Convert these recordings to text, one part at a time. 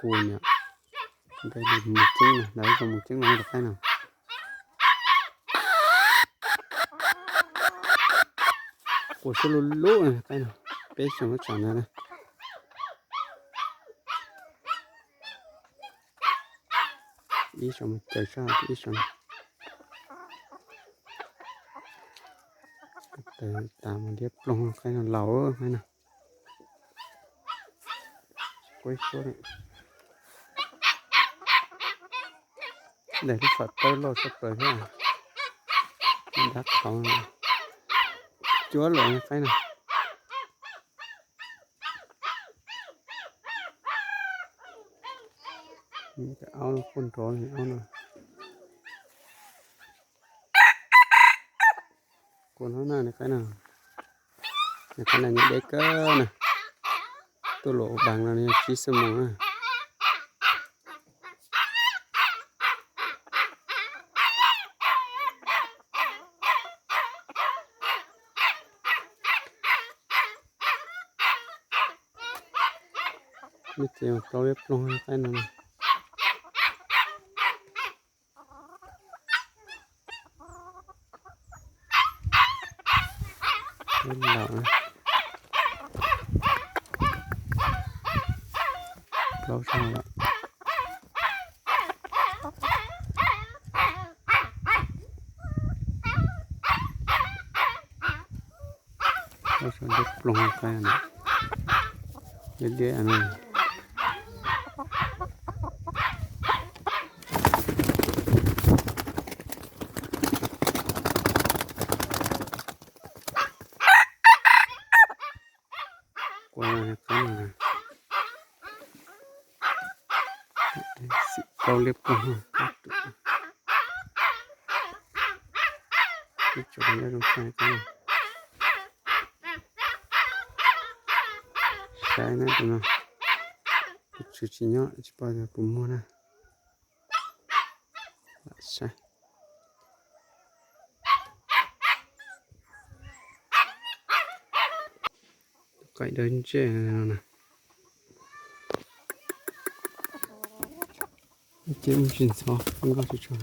គោ ເນາະ ໄດ້ເປັນໝູກເຈັ້ງນະ ໄດ້ສອງໝູກເຈັ້ງເນາະ ຕະໄຄເນາະ ໂກສະໂລໂລນະ ຕະໄຄເນາະ ເປສອງສາມນະ ອີສອງເຈີຊາ ອີສອງ ຕາມມາລຽບລົງ ຕະໄຄເນາະ ເຫຼົ່າເອີຍ ຕະໄຄເນາະ. ໂອ້ຍ ໂຊດ ໄດ້ທີ່ສອດເຕີໂລດສະເປີເພື່ອດັກເຂົາ ຈົວໂລດໄປນະ ມັນຈະເອົາຄົນໂຕນີ້ເອົານະ. ກົນເຮົາໜ້າໃນໄຄນະ ໃນໄຄນະຍັງເດັກເກີນນະ ໂຕໂຫຼກດັງແລ້ວນີ້ ສີ່ຊົ່ວໂມງນະ ມີແຕ່ເອົາເລັບລົງໃນໄຄນະ. ເຫັນແລ້ວນະ ລາວຊ່າງລະ ລາວຊ່າງເດັກລົງໃສ່ອັນນັ້ນ ເດັກໆ ອັນນັ້ນ. ກວ່ານະ ເອົາເລັບກ່ອນ ຈົບແລ້ວ ໃສ່ນະ ຕົວນັ້ນ ຊຸຊິຍະ ຊິປາຍໂປຣໂມດນະ. ໄກ່ເດີນເຈ້ນະ ເຈັບຊິນຊອ ມັນກໍຊິຊອ ມ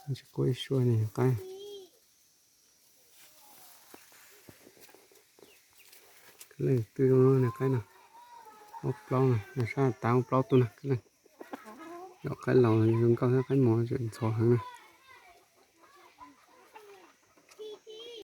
ັນຈະກ້ວຍຊວຍນີ້ໄກ່. ກະເລັ່ງຕື່ມເນາະ ໃນໄຄນະ ເອົາປອງນະ ໃນຊາຕາເອົາປອງໂຕນະ ກະເລັ່ງ ດອກໄຄເຫຼົ່າ ກະເລັ່ງເຂົ້າໃນໄຄໝໍ ຈະຊອກຫານະ.